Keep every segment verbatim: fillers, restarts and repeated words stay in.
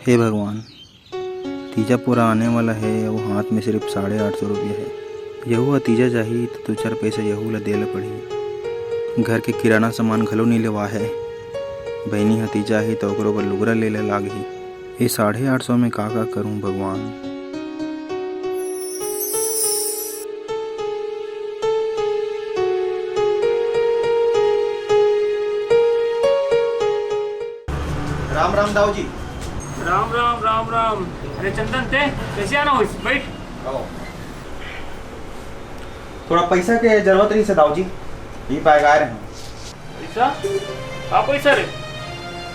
हे भगवान, तीजा पूरा आने वाला हे अउ हाथ में सिर्फ साढ़े आठ सौ रुपया हे। यहू ह तीजा जाही त दू चार पैसा यहू ला दे ला पड़ही। घर के किराना सामान घलो नइ लेवा हे। बहिनी ह तीजा आही त ओकरो बर लुगरा ले ला लागही। ए साढ़े आठ सौ में का का करूं भगवान? राम राम दाऊ जी। राम राम, राम राम। अरे चंदन, ते कैसे आना होइस? बैठ। आओ। थोड़ा पैसा के जरूरत रहिस हे दाऊ जी, यही पाए आए रहे हंव। पैसा? का पैसा रे?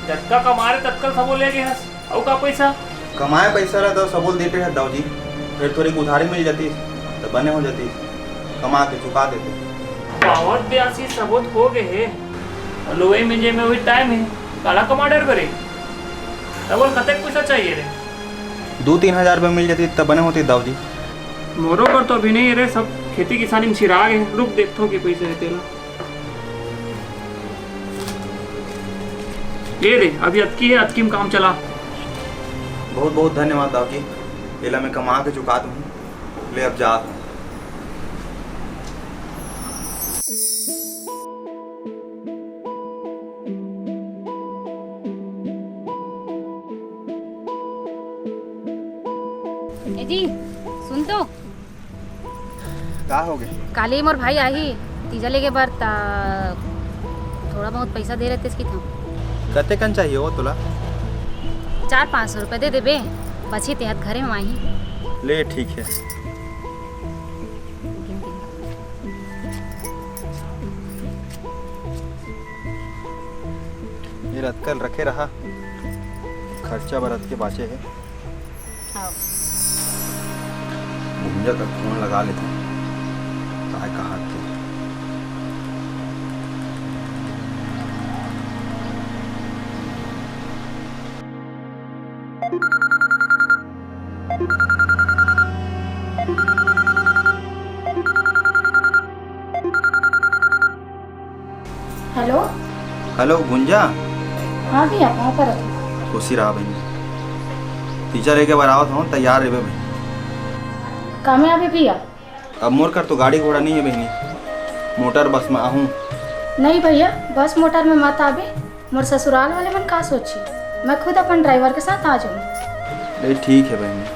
जतका कमा रहे ततका सबो ले गे हस। अउ का पैसा? कमाए पैसा ला तो सबो ल देते हंव दाऊ जी, फेर थोड़ी उधारी मिल जाती तो बने हो जाती, कमा के चुका देते। पावत ब्यासी सबो हो गे हे। लुवई मिंजई में वही टाइम हे, काला कमा डरबे रे। त बोल, कतेक पैसा चाहिए रे? दू तीन हजार रुपया मिल जाती त बने होती दाऊ जी। मोरो कर तो अभी नहीं हे रे, सब खेती किसानी में सिरा गे हे। रुक, देखथों कि पैसा हे तेला। ये दे, अभी अतकी हे, अतकी में काम चला। बहुत बहुत धन्यवाद दाऊ जी, एला मैं कमा के चुका दूँ। ले अब जा। ए जी, सुन तो। का हो गे? काली मोर भाई आही तीजा लेगे बर, त थोड़ा बहुत पैसा दे रहते कि था। कते कन चाहिए हो तोला? चार पाँच सौ रुपया दे देबे, बची ते हाथ घरे में आही। ले ठीक हे। ये रतकल रखे रहा, खर्चा बर रतके बाचे हे। हाँ। गुंजा कर फोन लगा लेते हैं, काय कहा के। हेलो। हेलो गुंजा। हाँ भैया, का करत हो? खुशी रहा बहिनी। तीजा लेगे बर आवत हंव, तैयार रहिबे बहिनी। का में आबे भैया? अब मोर कर तो गाड़ी घोड़ा नहीं हे बहिनी, मोटर बस में आहूँ। नहीं भैया, बस मोटर में मत आबे, मोर ससुराल वाले मन का सोचही, मैं खुद अपन ड्राइवर के साथ आ जाऊँ। अरे ठीक हे बहिनी।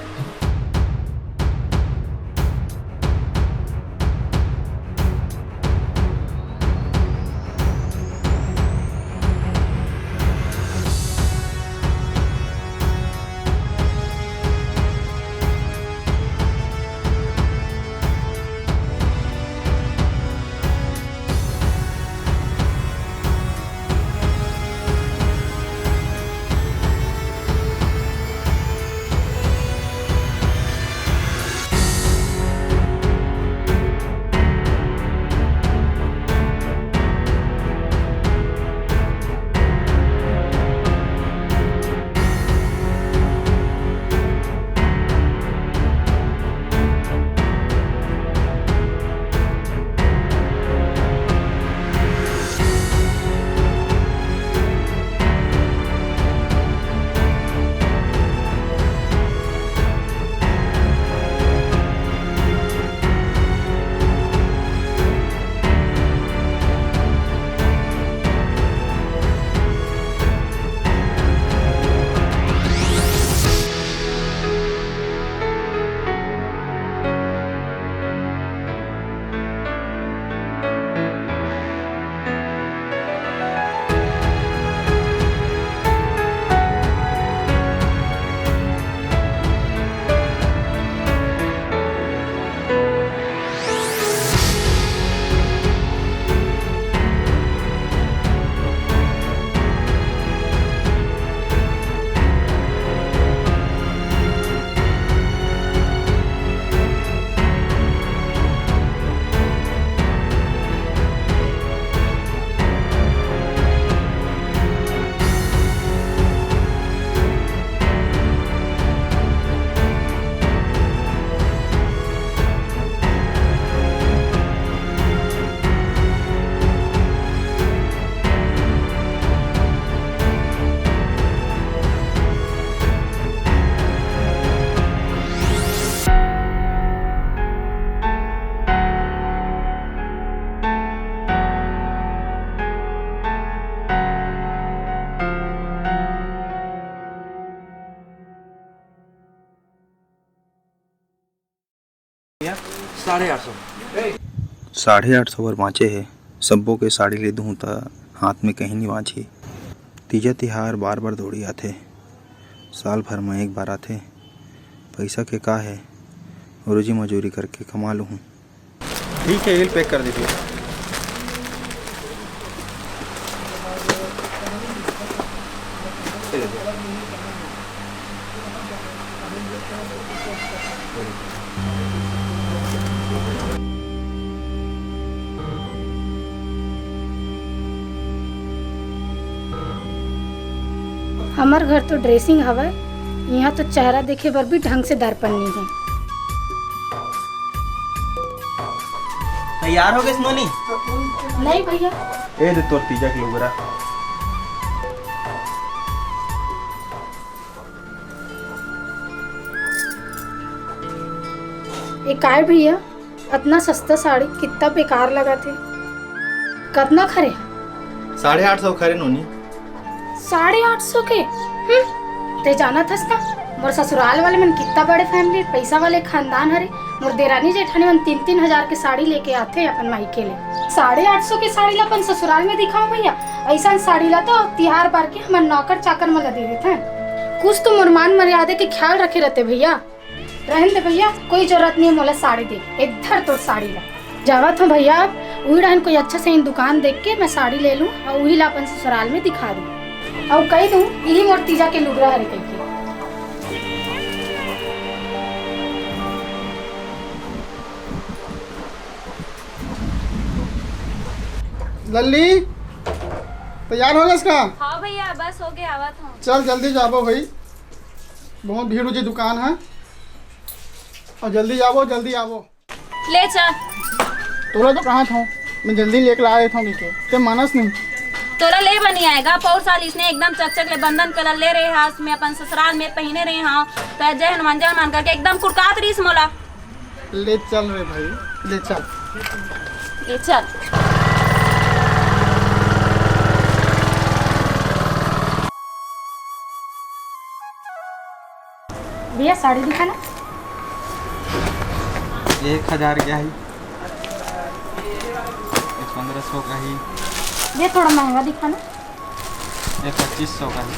साढ़े आठ सौ। साढ़े आठ सौ बर बाँचे हे। सब्बो के साड़ी ले दूहूँ त हाथ में कहीं नहीं बाँचही। तीजा तिहार बार बार थोड़ी आथे, साल भर में एक बार आथे। पैसा के का हे, रोजी मजूरी करके कमा लूहूँ। ठीक है, ये पैक कर दीजिए। हमर घर तो ड्रेसिंग हवय, इहाँ तो चेहरा देखे बर भी ढंग से दर्पण नहीं है। तैयार हो गए नोनी? नहीं भैया। ए दे तोर तीजा के लुगरा। ए काय भैया, अतना सस्ता साड़ी कितना बेकार लगा थे। कतना खरे? साढ़े आठ सौ खरे नोनी। साढ़े आठ सौ के? हम्म, ते जाना थस ना, मोर ससुराल वाले मन कितना बड़े फैमिली, पैसा वाले खानदान हरे। मोर देरानी जेठानी मन तीन तीन हजार के साड़ी लेके आथे अपन मायके ले। साढ़े आठ सौ के साड़ी ला अपन ससुराल में दिखाओ भैया, ऐसा साड़ी ला तो तिहार बार के हमर नौकर चाकर मन ला दे देथन। कुछ तो मोर मान मर्यादा के ख्याल रखे रहते भैया। रहन दे भैया, कोई जरूरत नहीं है मोला साड़ी दे। ए धर तोर साड़ी ला। जावत हूँ भैया, अब उही रहन कोई अच्छा सही दुकान देख के मैं साड़ी ले लूँ और उही ला अपन ससुराल में दिखा दूँ और कह दूँ, यही मोर तीजा के लुगरा हरे कह के। लल्ली, तैयार हो गए इसका? हाँ भैया, बस हो गया, आवत हूँ। चल जल्दी जाबो भाई, बहुत भीड़ उजी दुकान है, और जल्दी जाबो, जल्दी आबो। ले चल। तोला तो कहा था मैं जल्दी लेके ला देता हूँ के, ते मानस नहीं। तोला ले बनी आएगा, पौर साल इसने एकदम चकचक ले बंधन कलर ले रहे हाथ में, अपन ससुराल में पहने रहे हाँ, तो जय हनुमान जय हनुमान करके एकदम कुड़कात रहीस मोला। ले चल रे भाई, ले चल। ले चल। भैया साड़ी दिखाना। एक हजार के आई, ये पन्द्रह सौ का ही। ये थोड़ा महंगा दिखाना। ये पच्चीस सौ का है।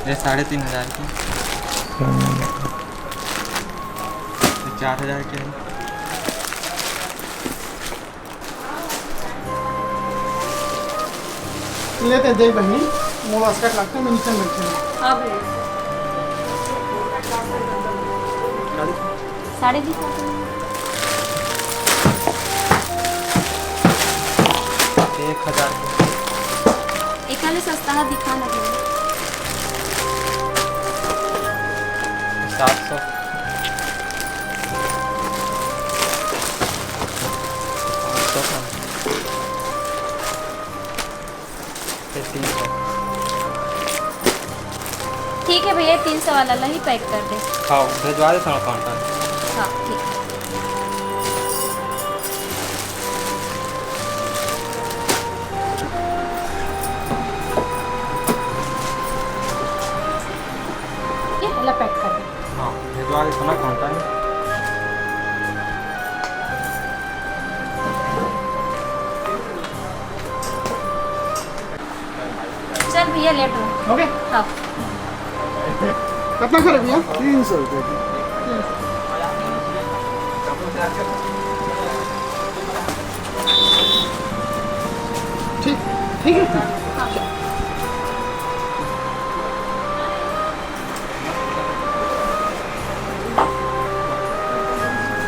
ये साढ़े तीन हजार की। ये चार हजार की है। लेते दे बहनी, मोला स्कर्ट लगता है, मैं नीचे में बैठे हूँ। हाँ भैया। साड़ी दिखा दो। एक हजार। एकाले सस्ता है, दिखा ना दीदी। सात सौ। पाँच सौ का। ये तीन सौ। ठीक है भैया, तीन सौ वाला ला ही पैक कर दे। हाँ, भिजवा दे थोड़ा काउंटर। हाँ, ठीक है। ये वाला पैक कर दे। हाँ, भिजवा दे थोड़ा काउंटर। चल भैया, लेट हो। ओके। हाँ। कितना करे भैया? तीन सौ रुपये की। ठीक, ठीक है।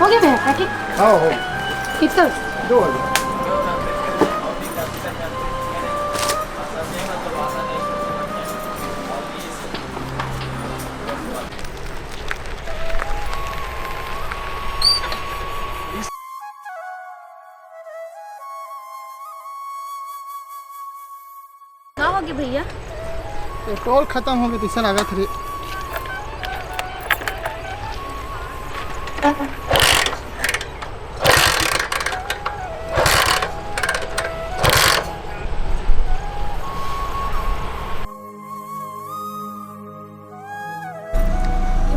हो गया भैया, पैकिंग? हाँ, हो। कितना? दो हजार। का होगे भैया? पेट्रोल खत्म होगे, तइसे लागत रे।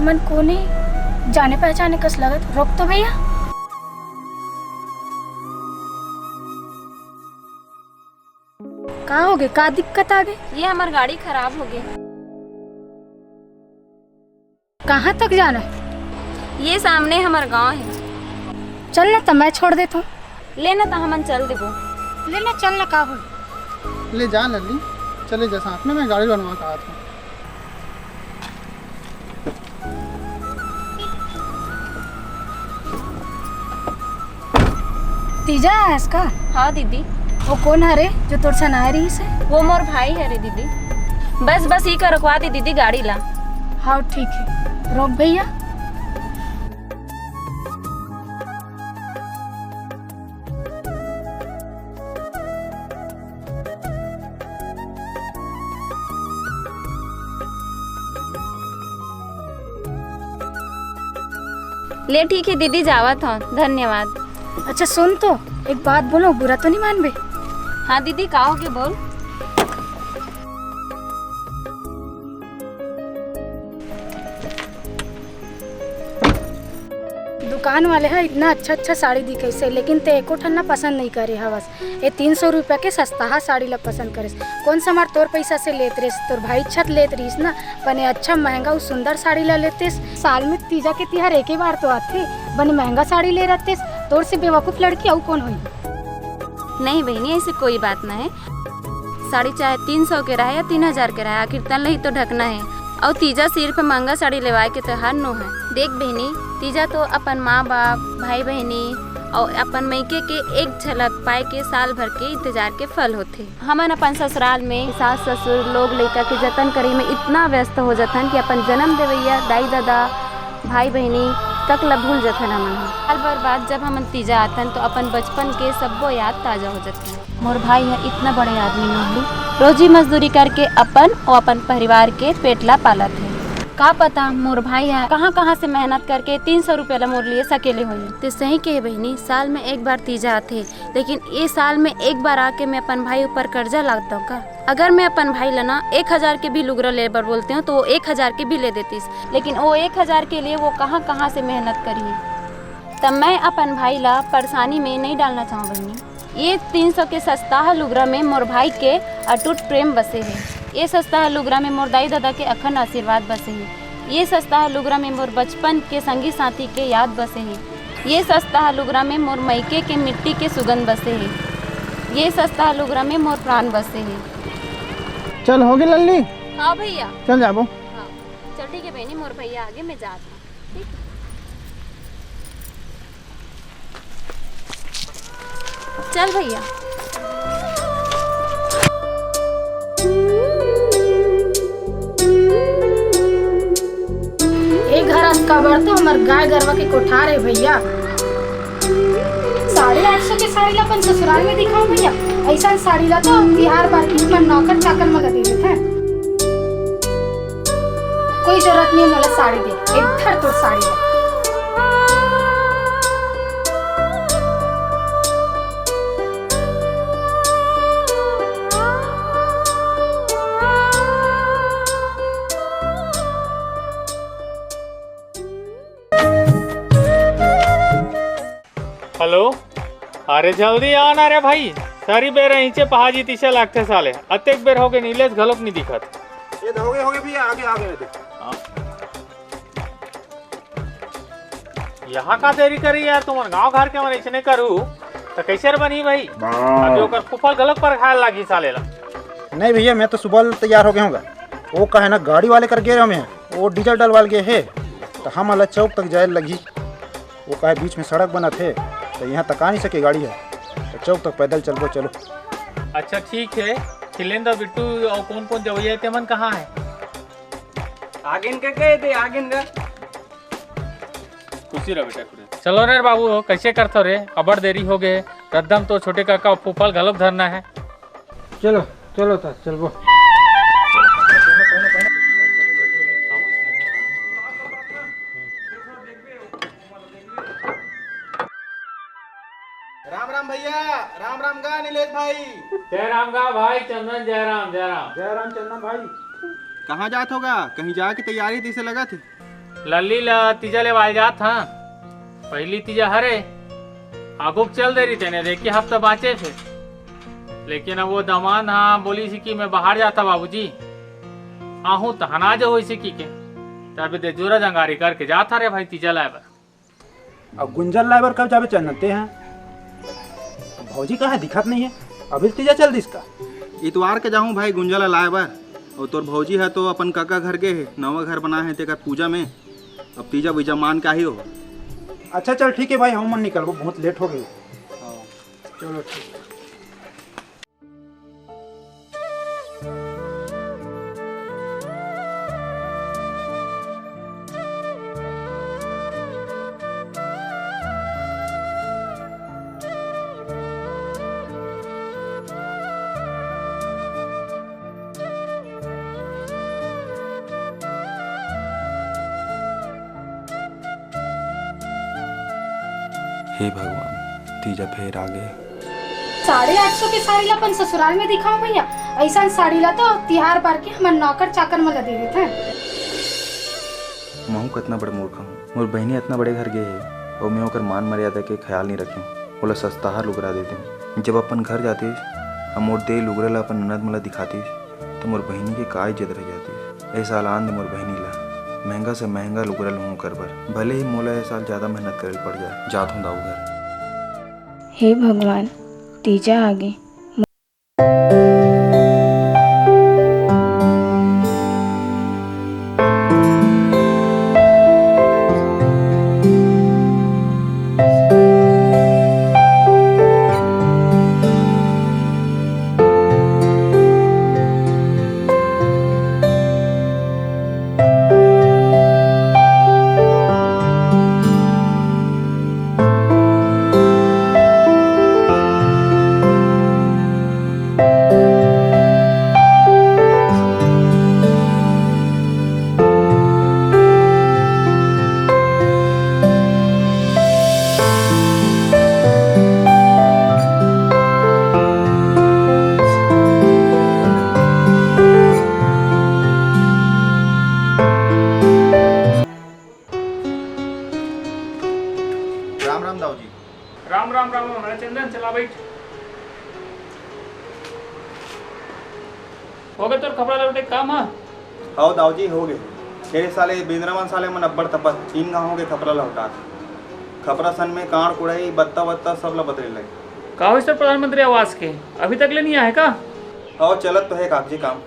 मन कोने जाने पहचाने कस लगत। रोक तो भैया। का होगे? का दिक्कत आगे? ये हमर गाड़ी खराब होगे। कहाँ तक जाना हे? ये सामने हमर गांव हे। चल ना, त मैं छोड़ देथों। ले ना, त हमन चल देबो। ले ना, चल ना, का होही? ले जा लल्ली, चले जा साथ में, मैं गाड़ी बनवा के आत हूँ। तीजा आयस का? हाँ दीदी। वो कोन हरे जो तोर संग आय रहिस हे? वो मोर भाई हरे दीदी। बस बस, इही करा, रुकवा दे दीदी गाड़ी ला। हाँ ठीक हे, रोक भैया। ले ठीक हे दीदी, जावत हौं, धन्यवाद। अच्छा सुन तो, एक बात बोलूँ, बुरा तो नहीं मानबे? हाँ दीदी, का होगे, बोल। दुकान वाले ह इतना अच्छा अच्छा साड़ी दिखइस हे, लेकिन ते एको ठन ला पसंद नहीं करे हवस। ये तीन सौ रुपया के सस्ताहा साड़ी ला पसंद करेस। कोन सा मार तोर पैसा से लेत रेस, तोर भाई इच्छा त लेत रहिस ना, बने अच्छा महंगा अउ सुंदर साड़ी ला लेतेस। साल में तीजा के तिहार एके बार तो आथे, बने महंगा साड़ी ले रहतेस। तोर से बेवकूफ लड़की अउ कोन होही? नहीं बहिनी, ऐसे कोई बात ना हे। साड़ी चाहे तीन सौ के रहे या तीन हजार के रहे, आखिर तन ल ही तो ढकना हे। अउ तीजा सिर्फ महंगा साड़ी लेवाय के त्योहार नो हे। देख बहिनी, तीजा तो अपन माँ बाप, भाई बहिनी अउ अपन मइके के एक झलक पाए के साल भर के इंतजार के फल होथे। हमन अपन ससुराल में सास ससुर, लोग लइका के जतन करे में इतना व्यस्त हो जथन कि अपन जन्म देवइया दाई ददा, भाई बहिनी तक ल भूल जथन हमन ह। साल भर बाद जब हमन तीजा आथन तो अपन बचपन के सब्बो याद ताजा हो जथे। मोर भाई ह इतना बड़े आदमी नो हे, रोजी मजदूरी करके अपन अउ अपन परिवार के पेट ला पालत हे। का पता मोर भाई ह कहाँ कहाँ से मेहनत करके तीन सौ रुपया ला मोर लिए सकेले होही। ते सही कहे बहिनी, साल में एक बार तीजा आथे, लेकिन ए साल में एक बार आके मैं अपन भाई ऊपर कर्जा लाद दौं का? अगर मैं अपन भाई ला ना एक हजार के भी लुगरा ले बर बोलते हूँ तो वो एक हजार के भी ले देतिस, लेकिन वो एक हजार के लिए वो कहाँ कहाँ से मेहनत करही। तब मैं अपन भाई ला परेशानी में नहीं डालना चाहूँ बहिनी। ये तीन सौ के सस्ताहा लुगरा में मोर भाई के अटूट प्रेम बसे हे। ये सस्ताहा लुगरा में मोर दाई ददा के अखंड आशीर्वाद बसे हे। ये सस्ताहा लुगरा में मोर बचपन के संगी साथी के याद बसे हे। ये सस्ताहा लुगरा में मोर मइके के मिट्टी के सुगंध बसे हे। ये सस्ताहा लुगरा में मोर प्राण बसे हे। चल, होगे लल्ली? हाँ भैया। चल जाबो। हाँ। चल ठीक हे बहिनी, मोर भैया आगे, मैं जात हूँ। ठीक हे। चल भैया। ए घर अस काबर तो हमर गाय गरवा के कोठार हे भैया। साढ़े आठ सौ के साड़ी ला अपन ससुराल में दिखाओ भैया। ऐसा साड़ी ला तो तिहार बार के मन नौकर चाकर मन ला दे देथे। कोई जरूरत नहीं मोला साड़ी दे, ए धर तोर साड़ी ला। हेलो, अरे जल्दी आ ना रे भाई, सरी बेर इचे पहाजी तिसे लागथे साले, अतेक बेर होगे नीलेश घलोक नी दिखत। ये होगे, होगे भैया, आगे, आगे, आगे। हाँ। यहाँ का देरी करी यार, तुमन गांव घर के मन ऐसे नहीं करू, तो कैसे रे बनही भाई? अभी ओकर फूफल घलोक परघाय लागही साले ला। नहीं भैया, मैं तो सुबह तैयार हो गया हूँ। वो का हे ना, गाड़ी वाले कर गे रहे हमें, वो डीजल डलवाल गे हे, तो हमन ला चौक तक जाए लगही। वो का हे, बीच में सड़क बनत हे, तो यहाँ तक आ नहीं सके गाड़ी ह, तो चौक तक पैदल चलबो, चलो। अच्छा ठीक हे, खिलेंद्र, बिट्टू अउ कौन कौन जवैया हे, तेमन कहाँ हे? आगे इनके कह दे, आगे इनका। खुशी रह बेटा, खुशी। चलो रे बाबू, कैसे करथो रे, अबड़ देरी हो गए, रद्दम तो छोटे काका फूफल घलोक धरना हे। चलो, चलो त चलबो। राम राम भैया, राम राम गा नीलेश भाई। जय राम गा भाई चंदन, जय राम, जय राम। जय राम चंदन भाई। कहाँ जात हो गा? कहीं जाए के तैयारी तैसे लगत हे। लल्ली ला तीजा लेवाल जात हँव। पहिली तीजा हरे, आगू के चल दे रहितेन, एके हफ्ता बाँचे हे। लेकिन अब वो दमांद ह बोलिस कि मैं बाहर जात हँव बाबूजी, आहूँ तहन आ जाहू अइसे कहिके। तब दे जोरा जंगारी करके जात हरे भाई तीजा लाय बर। अब गुंजा ल लाय बर कब जाबे चंदन तें? भौजी कहाँ हे, दिखत नइ हे, अभी तीजा चल दिस का? इतवार के जाहूँ भाई गुंजा ल लाय बर। अउ तोर भौजी ह तो अपन कका घर गे हे, नवा घर बनाय हे तेकर पूजा में। अब तीजा बीजा मान के आही हो। अच्छा चल ठीक हे भाई, हमन निकलबो, बहुत लेट हो गे। चलो ठीक। हे भगवान, तीजा फेर आ गे। साढ़े आठ सौ के साड़ी ला अपन ससुराल में दिखाओ भैया, अइसन साड़ी ला तो तिहार बार के हमर नौकर चाकर मन ला दे देथन। महूँ कतना बड़ मूर्ख हूँ, मोर बहिनी अतना बड़े घर गे हे अउ मैं ओकर मान मर्यादा के ख्याल नइ रखेंव, ओला सस्ताहा लुगरा दे देंव। जब अपन घर जातिस, अउ मोर दे लुगरा ला अपन ननद मन ला दिखातिस, त मोर बहिनी के का इज्जत रह जातिस। ए साल आन दे मोर बहिनी ला, महंगा से महंगा लुगरा लूहूँ ओकर बर, भले ही मोला ए साल ज्यादा मेहनत करे ल पड़ जाए। जात हूँ दाऊ घर। हे भगवान, तीजा आगे। राम राम दाऊ जी। राम राम, राम राम। अरे चंदन, चला बैठ। हो गे तोर खपरा लहुटे काम ह? हव दाऊ जी, हो गे। ए साले बिंद्रा मन साले मन अब्बड़ तपत, तीन घांव हो गे खपरा लहुटात। खपरा सन में कांड़ कुड़ई, बत्ता वत्ता सब ल बदले लगे। का होइस तोर प्रधानमंत्री आवास के? अभी तक ले नइ आए का? हव, चलत तो हे कागजी काम।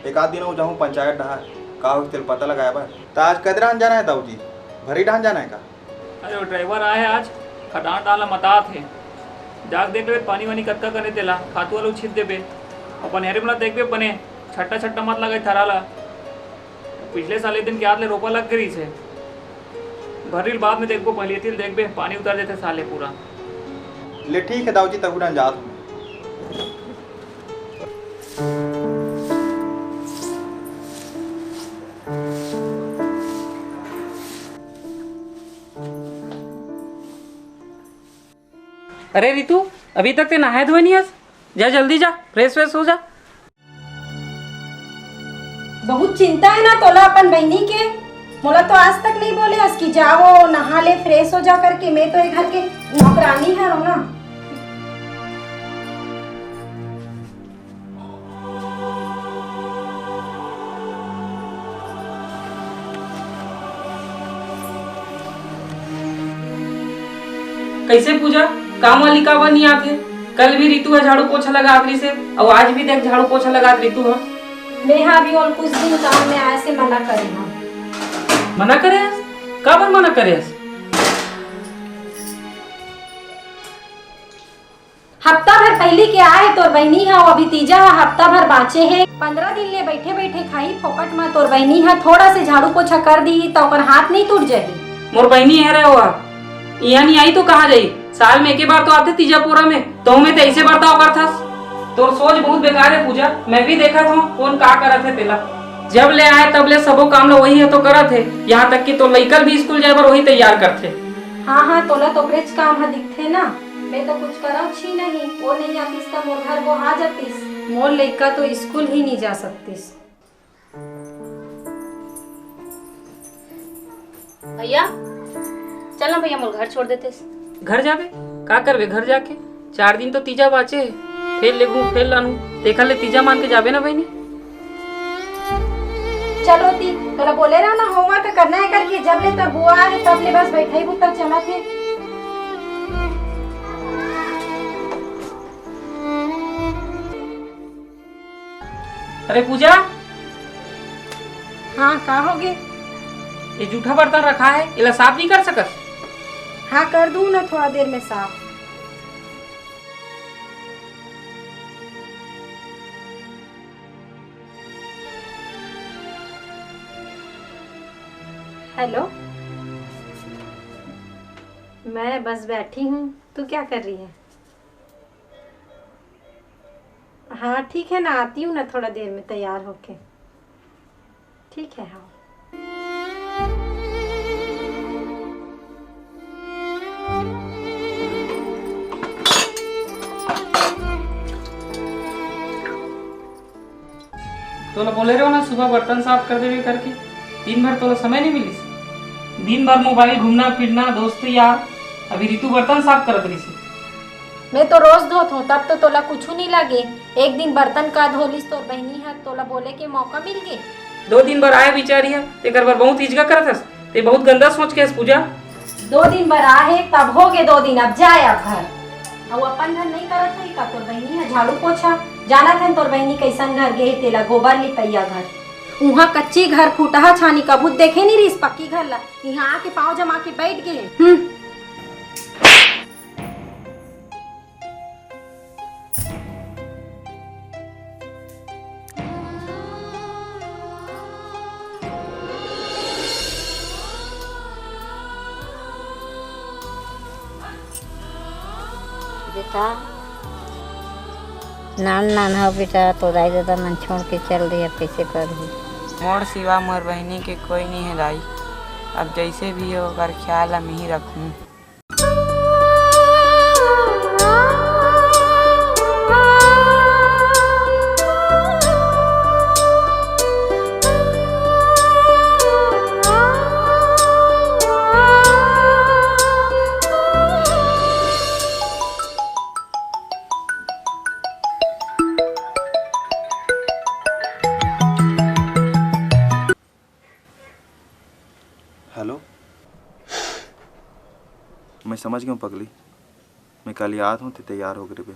एक आध दिन अउ जाहूं पंचायत डहार, का होइस तेला पता लगाए बर। त आज कदरान जाना हे दाऊ जी, भरी डहान जाना हे का? अरे, वो ड्राइवर आए हे आज, खदान डालना मतात हे। जाके देख लेबे, पानी वानी कतका कने तेला, खातू वालू छीत देबे। अपन हरे मोला देखबे बने, छट्टा छट्टा मत लगाए थरा ला। पिछले साल ए दिन के आद ले रोपा लग गे रहिस हे। भर्री ल बाद में देखबो, पहिली एती ल देखबे, पानी उतर देथे साले पूरा। ले ठीक हे दाऊ जी, तहू डहान जात हूं। अरे रितु, अभी तक ते नहाए धोए नइ हस? जा जल्दी जा, फ्रेश व्रेश हो जा। बहुत चिंता हे ना तोला अपन बहिनी के? मोला तो आज तक नइ बोले हस कि जा वो नहा ले, फ्रेश हो जा करके। मैं तो ए घर के नौकरानी हरव ना। कइसे पूजा, काम वाली काबर नइ आत हे? कल भी रितु ह झाड़ू पोछा लगात रहिस हे, अउ आज भी देख झाड़ू पोछा लगात रितु ह। मेहा भी ओला कुछ दिन काम में आए से मना करे हंव। मना करे हस? काबर मना करे हस? हफ्ता भर पहिली के आए हे तोर बहिनी ह, अभी तीजा ह हफ्ता भर बांचे हे। पंद्रह दिन ले बइठे बइठे खाही फोकट म, तोर बहिनी ह थोड़ा से झाड़ू पोछा कर दिही त ओकर हाथ नइ टूट जाही? मोर बहिनी हरे ओहा, इहां नइ आही तो कहां जाही? साल में एके बार तो आथे तीजा पोरा में, तहू में ते अइसे बरताव करथस। तोर सोच बहुत बेकार हे पूजा, मैं भी देखत हंव कोन का करत हे तेला। जब ले आए तब ले सबो काम ल वही ह तो करत हे, यहां तक कि तोर लइका ल भी स्कूल जाए बर वही तैयार करथे। हां हां, तोला तो ओकरेच काम ह दिखथे ना। मैं तो कुछ करंव छी नहीं, वो नइ आतिस त मोर घर वो आ जातिस। मोर लइका तो स्कूल ही नइ जा सकतिस। भैया, चल ना भैया, मोर घर छोड़ देते। घर जाबे? का करबे घर जाके? चार दिन तो तीजा बाचे हे, फेर लेगहूं, फेर लानहूं, तेखर ले तीजा मान के जाबे ना बहिनी। चलो ती, तोला बोले रहा ना, homework करना हे करके, जब ले तोर बुआ हे, तब ले बस बैठई बुता चलत हे। अरे पूजा। हाँ, का होगे? ये जूठा बर्तन रखा हे, एला साफ नहीं कर सकस? हाँ, कर दूँ ना थोड़ा देर में साफ। हेलो, मैं बस बैठी हूँ, तू क्या कर रही है? हाँ, ठीक है ना, आती हूँ ना थोड़ा देर में तैयार होके। ठीक है, हाँ। तोला बोले रहो ना, सुबह बर्तन साफ कर देबे करके, दिन भर तोला समय नहीं मिलिस। दिन भर मोबाइल, घूमना फिरना, दोस्त यार, अभी रितु बर्तन साफ करत रहिस। मैं तो रोज धोत हूँ, तब तो तोला कुछू नहीं लागे। एक दिन बर्तन का धोलिस तोर बहिनी ह, तोला बोले के मौका मिल गे। दो दिन बर आए बिचारी ह, तेकर बर बहुत इजगा करत हस। ते बहुत गंदा सोच के हस पूजा। दो दिन बर आ हे, तब हो गे दो दिन, अब जाए अब घर। अउ अपन घर नहीं करत होही का तोर बहिनी ह झाड़ू पोछा? जानत हन तोर बहिनी कैसन घर गे हे, तेला गोबर लिपैया घर। उहाँ कच्ची घर, फुटहा छानी, कभू देखे नहीं रहिस पक्की घर ला। इहाँ आके पाँव जमा के बैठ गे हे। हम्म। बेटा, नान नान हो बेटा, तो दाई ददा मन छोड़ के चल दे, अब कैसे करही? मोर सिवा मोर बहिनी के कोई नहीं है दाई, अब जैसे भी हो ओकर ख्याल हम ही रखूँ। हेलो, मैं समझ गया हूँ पगली, मैं काली आत हूँ, ते तैयार होके रहिबे।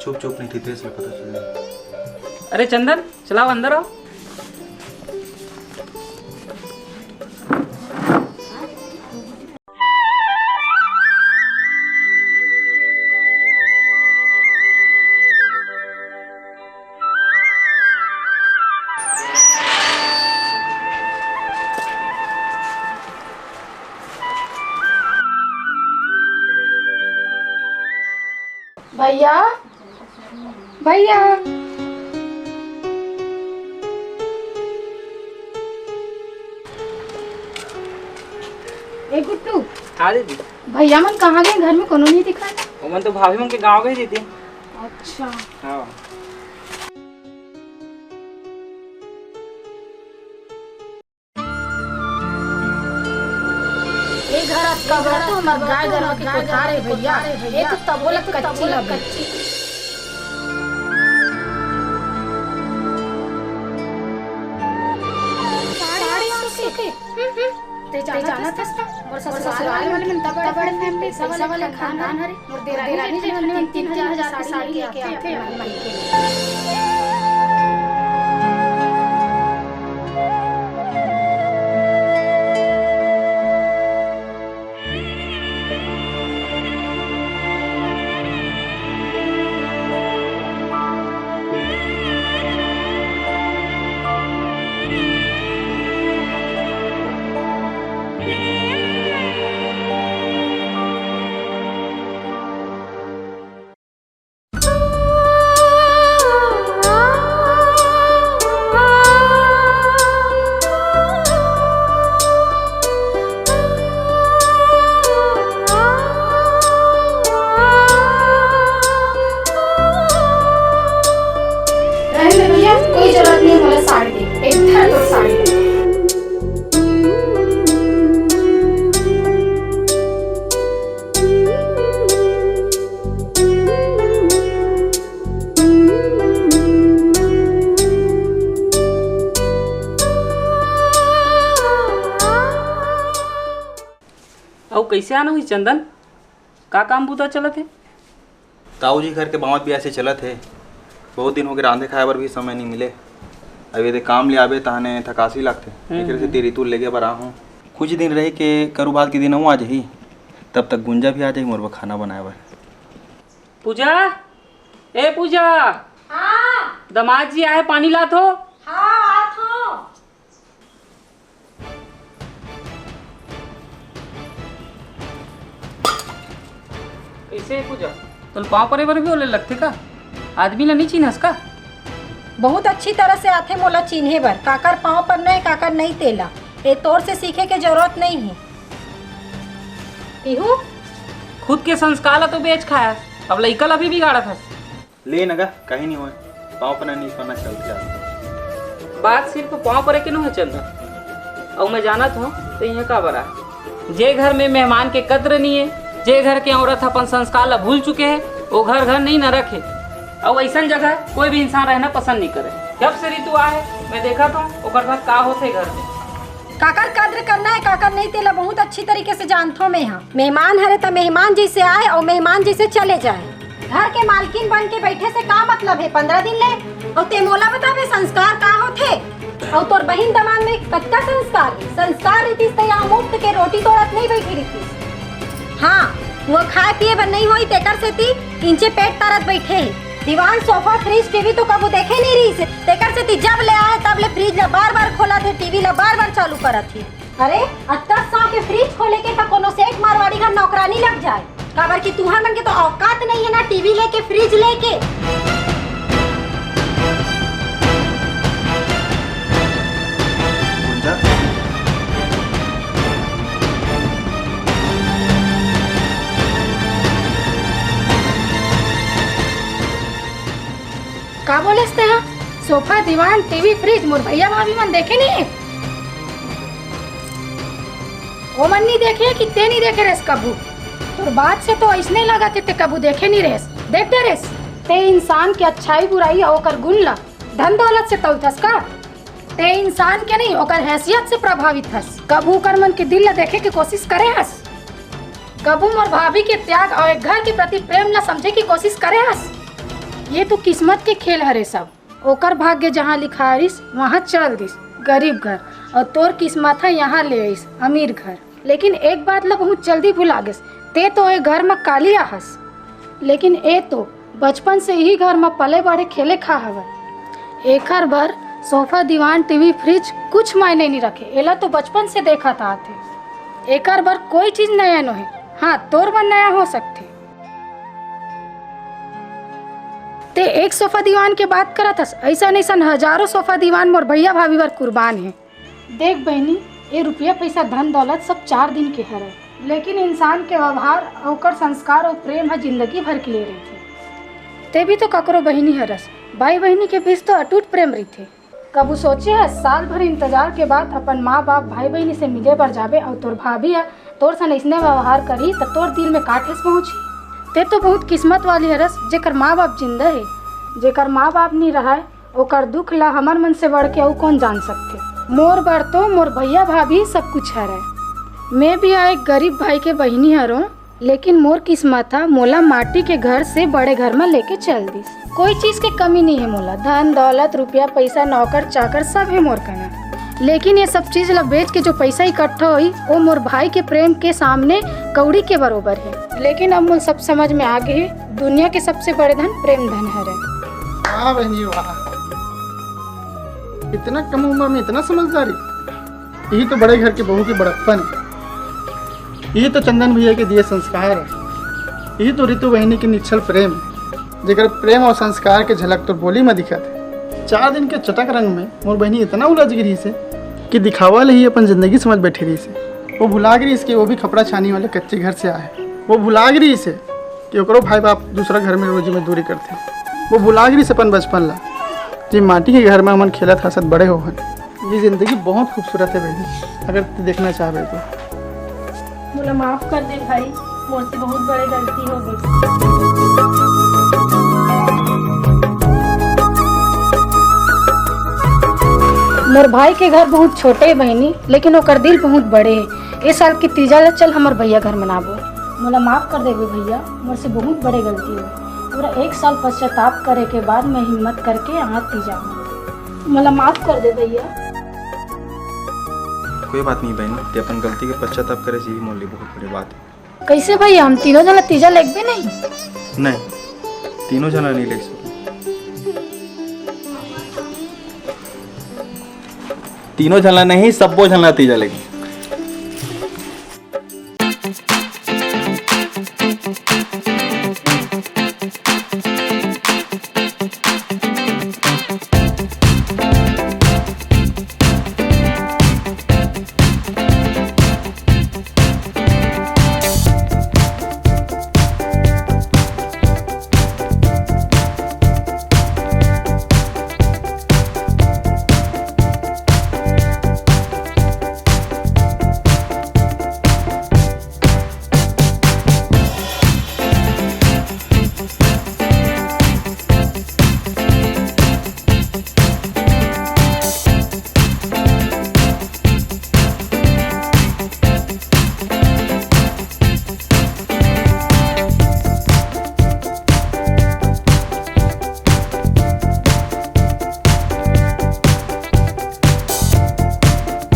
चुप चुप नहीं थी, तेज में पता चल जाए। अरे चंदन, चलाओ, अंदर आओ। भैया, भैया। ए गुड्डू। हाँ दीदी। भैया मन कहाँ गए? घर में कोनो नहीं दिखाई। ओमन तो भाभी मन के गाँव गए दीदी। अच्छा। हाँ। ए घर अतका बड़ा तो हमर गाय गरवा के कोठार हे भैया। ए तो तभो ले कच्ची हवे। साड़ी सुखी। हम्म, हम्म। ते जानत हस ना, मोर ससुराल वाले मन तब बड़े फैमिली, पैसा वाले खानदान हरे। मोर देरानी जेठानी मन तीन तीन हजार के साड़ी लेके आथे। कइसे आना होही चंदन? का काम बूता चलत हे? ताऊ जी घर के बावत बियाह से चलत हे। बहुत दिन होगे, रांधे खाए बर भी समय नइ मिले। अब एदे काम ले आबे तहने थकासी लागथे। हम्म, एकरे सेती हम्म। रितु लेगे बर आहूं। कुछ दिन रहिके करू बाद के दिन अउ आ जाही, तब तक गुंजा भी आ जाही मोर बर खाना बनाए बर। पूजा, ए पूजा। हाँ। दमाद जी आए, पानी लात हो। हाँ, आत हो। कइसे हे पूजा? तोला पाँव परे बर भी ओला लगथे का? आदमी ला नइ चिन्हस का? बहुत अच्छी तरह से आथे मोला चिन्हे बर, काकर पाँव परना हे, काकर नइ, तेला। ए तोर से सीखे के जरूरत नइ हे। पीहू? खुद के संस्कार ला तो बेच खायस, अब लइका ला भी बिगाड़त हस। ले न गा, कहीं नहीं होय, पाँव पना नहीं पना चलथे आज। बात सिर्फ पाँव परे के नोहे चंदन, अउ मैं जानत हूँ तो यहाँ का बरा। जे घर में मेहमान के कद्र नहीं है, जे घर के औरत अपन संस्कार ला भूल चुके है, वो घर घर नहीं नरक है। अउ ऐसन जगह कोई भी इंसान रहना पसंद नहीं करे। जब से रितु आए, मैं देखत हूँ ओकर साथ का होथे घर में। काकर कद्र करना है, काकर नहीं, तेला बहुत अच्छी तरीके से जानथो मैं हा। मेहमान हरे त मेहमान जैसे आए और मेहमान जैसे चले जाए। घर के मालकिन बन के बैठे से का मतलब है पंद्रह दिन ले? और ते मोला बताबे संस्कार का होथे? और तोर बहिन दमाद में कतका संस्कार है? संस्कार रहितिस त यहाँ मुफ्त के रोटी तोड़त नहीं बैठी रहितिस। हाँ, वो खाए पिए बर नहीं होई, तेकर सेती इंचे पेट तरत बैठे है। दीवान, सोफा, फ्रिज, टीवी तो कबू देखे नहीं रहिस, तेकर सेती जब ले आए तब ले फ्रिज ला बार बार खोलत हे, टीवी ला बार बार चालू करत हे। अरे, अतका साल के फ्रिज खोले के त कोनो सेठ मारवाड़ी घर नौकरानी लग जाए, काबर कि तुहर मन के तो औकात नहीं है ना टीवी लेके, फ्रिज लेके। गुंजा। का बोलेस तेहा? सोफा, दीवान, टीवी, फ्रिज मोर भैया भाभी मन देखे नहीं है? ओमन नहीं देखे कि ते नहीं देखे रेस कभू? तोर बात से तो ऐसने लगा कि ते कभू देखे नहीं रेस, देख दे रेस। ते इंसान के अच्छाई बुराई अउ ओकर गुण ला धन दौलत से तौलथस का? ते इंसान के नहीं, ओकर हैसियत से प्रभावित हस। कभू ओकर मन के दिल ला देखे के कोशिश करे हस? कभू मोर भाभी के त्याग और एक घर के प्रति प्रेम ला समझे के कोशिश करे हस? ये तो किस्मत के खेल हरे सब। ओकर भाग्य जहाँ लिखा रिस, वहाँ चल दिस, गरीब घर, और तोर किस्मत ह यहाँ ले आइस, अमीर घर। लेकिन एक बात ला बहुत जल्दी भुला गेस, ते तो ए घर म काली आहस। लेकिन ए तो बचपन से इही घर म पले बड़े, खेले खा हवय। एकर बर सोफा, दीवान, टीवी, फ्रिज कुछ मायने नहीं रखे। एला तो बचपन से देखत आत हे। एकर बर कोई चीज नया नोहे। हाँ, तोर बर नया हो सकथे। ते एक सोफा दीवान के बात करत हस, अइसन अइसन हजारों सोफा दीवान मोर भैया भाभी बर कुर्बान हे। देख बहिनी, ये रुपया पैसा, धन दौलत सब चार दिन के हरय, लेकिन इंसान के व्यवहार, ओकर संस्कार और प्रेम ह जिंदगी भर के लिए रहिथे। ते भी तो ककरो बहिनी हरस, भाई बहिनी के बीच तो अटूट प्रेम रहिथे। कभू सोचे हस, साल भर इंतजार के बाद अपन माँ बाप, भाई बहिनी से मिले बर जाबे और तोर भाभी ह तोर सन अइसने व्यवहार करही त तोर दिल में का ठेस पहुँचही? ते तो बहुत किस्मत वाली हरस, जेकर माँ बाप जिंदा हे। जेकर माँ बाप नी रहय, ओकर दुख ला हमर मन से बढ़ के अउ कौन जान सकथे। मोर बर तो मोर भैया भाभी सब कुछ हरय। मैं भी ह एक गरीब भाई के बहिनी हरों, लेकिन मोर किस्मत ह मोला माटी के घर से बड़े घर म लेके चल दिस। कोई चीज के कमी नहीं है मोला, धन दौलत, रुपया पैसा, नौकर चाकर सब है मोर कना। लेकिन ये सब चीज ला बेच के जो पैसा इकट्ठा होई, वो मोर भाई के प्रेम के सामने कौड़ी के बरोबर है। लेकिन अब मोला सब समझ में आ गए है, दुनिया के सबसे बड़े धन प्रेम धन हरे। वाह बहनी वाह, इतना कम उम्र में इतना समझदारी। यही तो बड़े घर के बहू के बड़प्पन है। यही तो चंदन भैया के दिए संस्कार है। यही तो रितु बहिनी के निश्छल प्रेम है, जेकर प्रेम और संस्कार के झलक तो बोली में दिखत है। चार दिन के चटक रंग में मोर बहिनी इतना उलझ गे रहिस हे कि दिखावा ले ही अपन जिंदगी समझ बैठे रहिस हे। वो भुला गे रहिस कि वो भी खपड़ा छानी वाले कच्चे घर से आए। वो भुला गे रहिस हे कि ओकरो भाई बाप दूसरा घर में रोजी मजदूरी करथे। वो भुला गे रहिस अपन बचपन ला, जे माटी के घर में हमन खेलत हंसत बड़े होहन। ये जिंदगी बहुत खूबसूरत है बहनी, अगर तू देखना चाहबे तो। मोला माफ कर दे भाई, मोर से बहुत बड़े गलती हो गई। मोर भाई के घर बहुत छोटे है बहिनी, लेकिन ओकर दिल बहुत बड़े है। ए साल के तीजा ला चल हमर भैया घर मनाबो। मोला माफ कर देबे भैया, मोर से बहुत बड़े गलती हो। पूरा एक साल पश्चाताप करे के बाद मैं हिम्मत करके आज तीजा हूँ। मोला माफ कर दे भैया। कोई बात नहीं बहन, ते अपन गलती के पश्चाताप करे से ही मोर लिए बहुत बड़ी बात है। कैसे भैया, हम तीनों जना तीजा लेगबे नहीं? नहीं, तीनों जना नहीं लेग सकते। तीनों झन ला नहीं, सब्बो झन ला तीजा लेगबे।